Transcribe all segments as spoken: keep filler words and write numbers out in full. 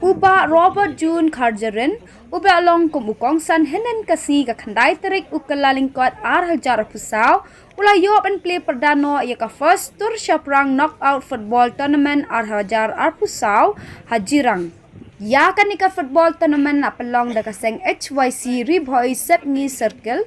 U Bah Robert June Kharjarin, uba la long kum u kongsan hynnin ka sngi ka khyndai tarik u Kyllalyngkot ar hajar arphew saw, u la ïoh ban plie pyrda noh ïa ka First Tour Shaphrang Knockout Football Tournament ar hajar arphew saw ha Jirang. Ïa kane ka football tournament la pynlong da ka seng H Y C Ri Bhoi Sepngi Circle.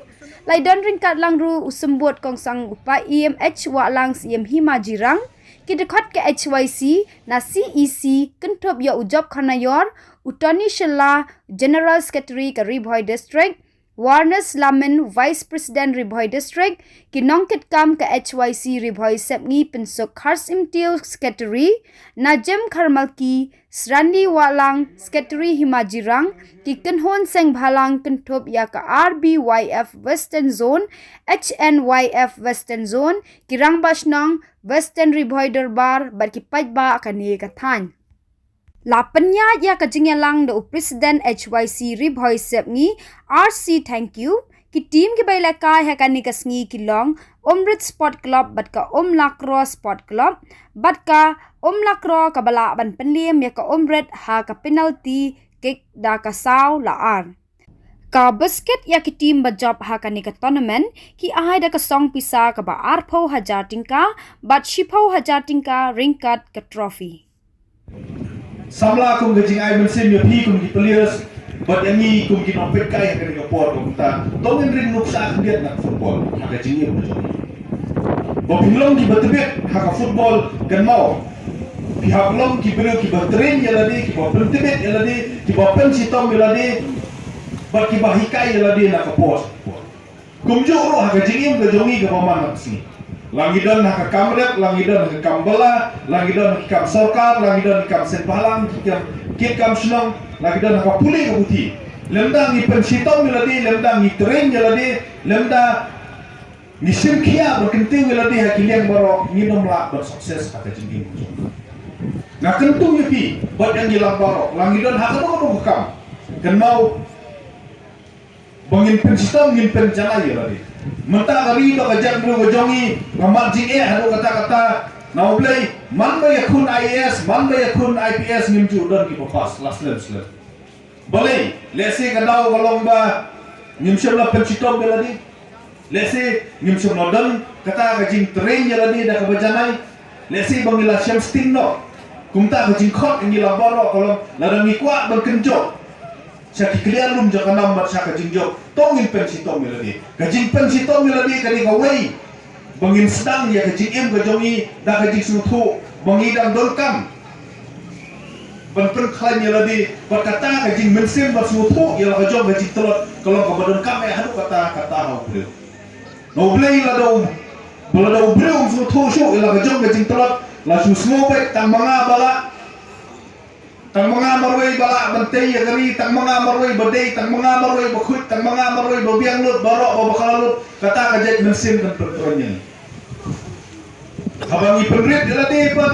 La don ryngkat lang ruh u symbud kongsang u Bah Im H Wahlang, Syiem Hima Jirang, ki dkhot ka H Y C, na C E C, kynthup ïa u Job Kharnaior, u Tony Shylla, General Secretary ka Ri Bhoi District, Warnes Lamin, Vice President Ri Bhoi District, ki nongkitkam ka H Y C Ri Bhoi Sepngi Pynsuk Kharsyntiew, Secretary, Najem Kharmalki, Srandi Wahlang, Secretary Hima Jirang, ki kynhun seng bhalang kynthup ïa ka R B Y F Western Zone, H N Y F Western Zone, ki rangbah shnong Western Ri Bhoi Dorbar bad ki paidbah kane ka thaiñ. La pynïaid ïa ka jingïalang da u President H Y C Ri Bhoi Sepngi, R C Thangkhiew. Ki team kiba ïalehkai ha kane ka sngi ki long Umrit Sport Club bad ka Umlakro Sport Club, bad ka Umlakro kaba lah ban pynliem ïa ka Umrit ha ka penalty kick da ka saw la ar. Ka basket ïa ki team ba jop ha kane ka tournament ki ai da ka song pisa kaba arphew hajar tyngka bad shiphew hajar tyngka ryngkat ka trophy. Samla kum ka jingai mynsiem ïa phi kum ki players bad ïa ngi kum ki nongpeit kai ha kane ka por, kumta to ngin ring nuksa khyndiat na football ha ka jingim ka jong ngi. Ba phin long kiba tbit ha ka football, kynmaw phi hap long ki briew kiba train ïa lade, kiba pyntbit ïa lade, kiba pynshitom ïa lade bad kiba hikai ïa lade na ka por. Kumjuh ruh ha ka jingim ka jong ngi kaba man ka sngi. La ngi don ha ka kam rep, la ngi don ha ka kam bylla, la ngi don ha ki kam sorkar, la ngi don ha ki kam seng bhalang, ki kam kit kam shnong, la ngi don ha ka pule ka puthi. Lymda ngi pynshitom ïa lade, lymda ngi train ïa lade, lymda ngi shim khia ba kyntiew ïa lade ha ki liang baroh, ngin ym lah ban success ha ka jingim. Nga kyntu ïa phi bad ïa ngi lang baroh, la ngi don ha kano kano ka kam, kynmaw ba ngin pynshitom, ngin pynjanai ïa lade. Mynta ka ri bad ka jaitbynriew ka jong ngi ka mad jingeh haduh katta katta. Na U Blei, man ba ïakhun I A S, man ba ïakhun I P S, ngim ju don kiba pass, la slem slem. Balei? Lehse ka daw ka long ba ngim shym la pynshitom ïa lade. Lehse ngim shym la don kata ka jingtrain ïa lade da kaba janai. Lehse ba ngi la shem sting noh. Kumta ka jingkhot ngi la baroh ka long, lada ngi kwah ban kynjoh sha ki kliar lum jong ka nam bad sha ka jingjop, to ngin pynshitom ïa lade. Ka jingpynshitom ïa lade ka dei kawei ba ngin sdang ïa ka jingim ka jong ngi da ka jingsngewthuh ba ngi dang donkam ban pynkhlaiñ ïa lade. Bad kata ka jingmynsiem ban sngewthuh ïa la ka jong ka jingtlot ka long kaba donkam eh haduh katta katta ha U Blei. Na U Blei, lada u, lada u briew um sngewthuh shuh ïa la ka jong ka jingtlot, la shu sngew beit tang ma nga ba lah, tang ma nga marwei ba lah ban tei ïa ka ri, tang ma nga marwei ba dei, tang ma nga marwei ba khuid, tang ma nga marwei ba biang lut, baroh ba bakla lut. Kata ka jait mynsiem kan pyntrei ïa ngi. Haba ngi pynrit ïa lade pat,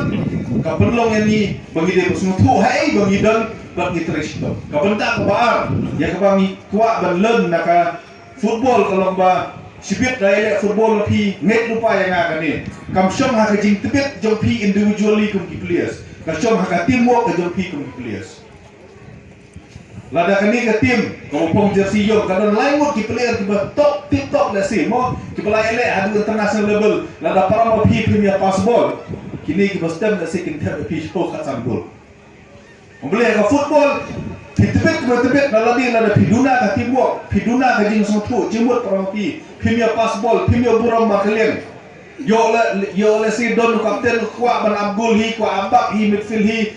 ka pynlong ïa ngi ba ngi dei ba sngewthuh haei ba ngi don bad ngi trei shitom. Ka bynta kaba ar ïa kaba ngi kwah ban learn na ka football ka long ba shibit la ïaleh football, phi ngeit lypa ïa nga kane, kam shong ha ka jingtbit jong phi individually kum ki players, ka shong ha ka teamwork ka jong phi kum ki players. Lada kane ka team kaba phong jersey ïong ka don lai ngut ki player kiba top, tip top, lehse mo, kiba la ïaleh haduh international level, lada para ma phi phim ïa pass ball, kine kiba stem lehse kin thep ïa phi shiphew khatsan goal. Ym lei ka football, phi tbit kiba tbit na lade, lada phi duna ka teamwork, phi duna ka jingsngewthuh jingmut para ma phi, phim ïa pass ball, phim ïa burom markylliang. Ïoh la, ïoh lehse don u captain kwah ban ap goal hi, kwah ap bak hi, midfield hi,